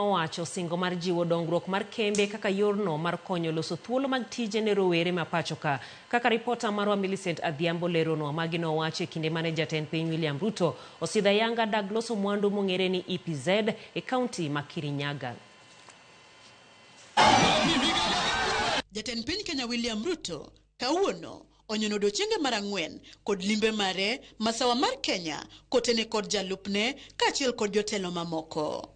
Owacho singo mar jiwo dongruok mar kembe kaka yorno mar konyo loso thuolo mag tije ne rowere ma pacho ka. Kaka ripota marwa Millicent Adhiambo leronwa, magi nowacho e kinde mane jatend piny William Ruto osidho ayanga dag loso mwandu mong'ere ni EPZ e kaunti ma Kirinyaga. Jatend piny Kenya William Ruto kawuono onyono odiochienge mar ang'wen kod limbe mare masawa mar Kenya kotene kod jalupne kaachiel kod jotelo mamoko.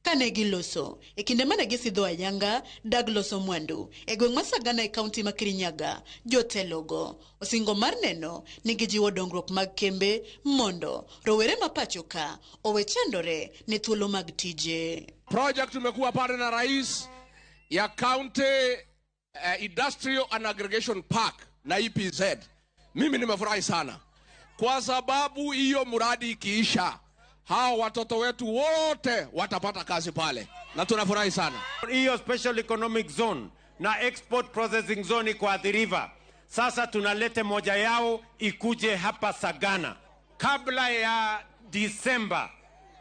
Kane giloso e kinde mane gisidho ayanga dag loso mwandu e gweng' ma Sagana e kaunti ma Kirinyaga, jotelogo osingo mar neno ni gijiwo dongruok mag kembe mondo rowere ma pacho ka owe chandore ne thuolo mag tije. Project tumekuwa pale na rais ya County Industrial and Aggregation Park na EPZ. Mimi nimefurahi sana kwa sababu hiyo mradi ikiisha, hao watoto wetu wote watapata kazi pale, na tunafurahi sana. Hiyo special economic zone na export processing zone iko Athi River. Sasa tunalete moja yao ikuje hapa Sagana kabla ya Disemba.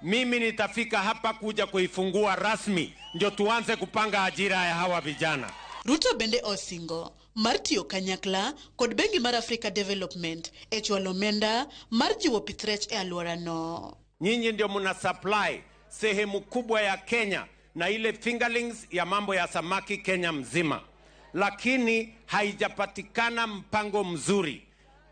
Mimi nitafika hapa kuja kuifungua rasmi, ndio tuanze kupanga ajira ya hawa vijana. Ruto bende osingo mar tiyo kanyakla kod bengi mar Africa Development e chwalo omenda mar jiwo pith rech e alworano. Nyinyi ndio mna supply sehemu kubwa ya Kenya na ile fingerlings ya mambo ya samaki Kenya mzima, lakini haijapatikana mpango mzuri.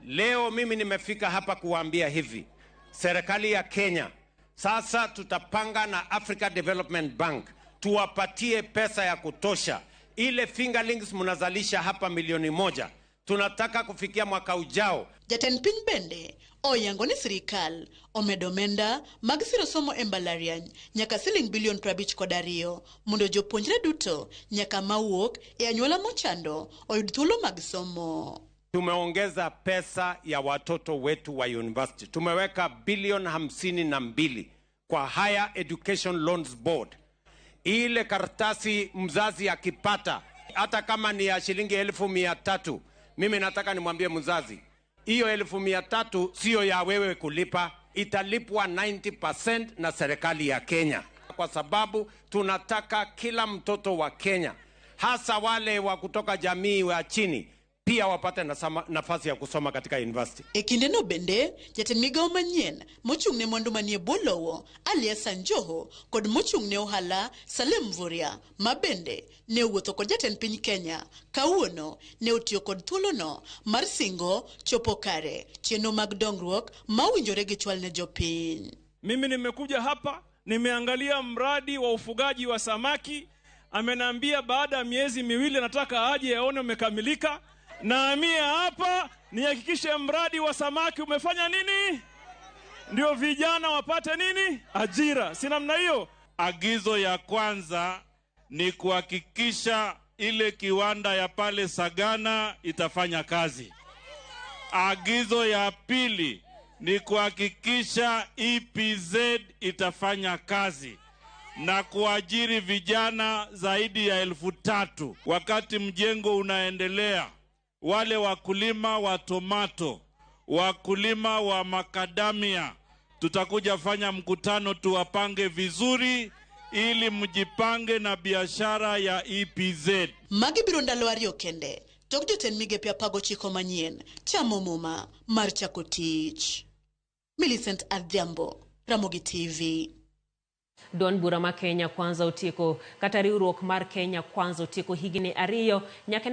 Leo mimi nimefika hapa kuwaambia hivi, serikali ya Kenya sasa tutapanga na Africa Development Bank tuwapatie pesa ya kutosha. Ile fingerlings mnazalisha hapa 1 milioni, tunataka kufikia mwaka ujao. Jatend piny bende oyango ni sirikal omedo omenda mag siro somo e mbalariany nyaka siling bilion 52 mondo jopuonjre duto nyaka mawuok e anyuola mochando oyud thuolo mag somo. Tumeongeza pesa ya watoto wetu wa university. Tumeweka bilioni 52 kwa Higher Education Loans Board. Ile karatasi mzazi akipata, hata kama ni ya shilingi 300,000, mimi nataka nimwambie mzazi, hiyo 300,000 siyo ya wewe kulipa, italipwa 90% na serikali ya Kenya, kwa sababu tunataka kila mtoto wa Kenya, hasa wale wa kutoka jamii wa chini, pia wapate nafasi ya kusoma katika university. E kindeno bende, jatend migawo manyien mochung' ne mwandu manie bwo lowo Ali Hassan Joho kod mochung' ne ohala Salim Mvurya ma bende ne owuotho kod jatend piny Kenya kawuono ne otiyo kod thuolono mar singo chopo kare chenro mag dongruok ma owinjore gi chwal ne jopiny. Mimi nimekuja hapa, nimeangalia mradi wa ufugaji wa samaki. Ameniambia baada ya miezi 2 nataka aje aone umekamilika. Nahamia hapa nihakikishe mradi wa samaki umefanya nini, ndio vijana wapate nini, ajira. Si namna hiyo? Agizo ya kwanza ni kuhakikisha ile kiwanda ya pale Sagana itafanya kazi. Agizo ya pili ni kuhakikisha EPZ itafanya kazi na kuajiri vijana zaidi ya 3,000. Wakati mjengo unaendelea, wale wakulima wa tomato, wakulima wa makadamia, tutakuja fanya mkutano tuwapange vizuri ili mjipange na biashara ya EPZ. Magi biro ndalo 2 kende tok jotend migepe 19 manyien chamo muma mar chako tich. Millicent Adhiambo, Ramogi TV. Duond bura ma Kenya Kwanza otieko kata riwruok mar Kenya Kwanza otieko higni 2 nyaka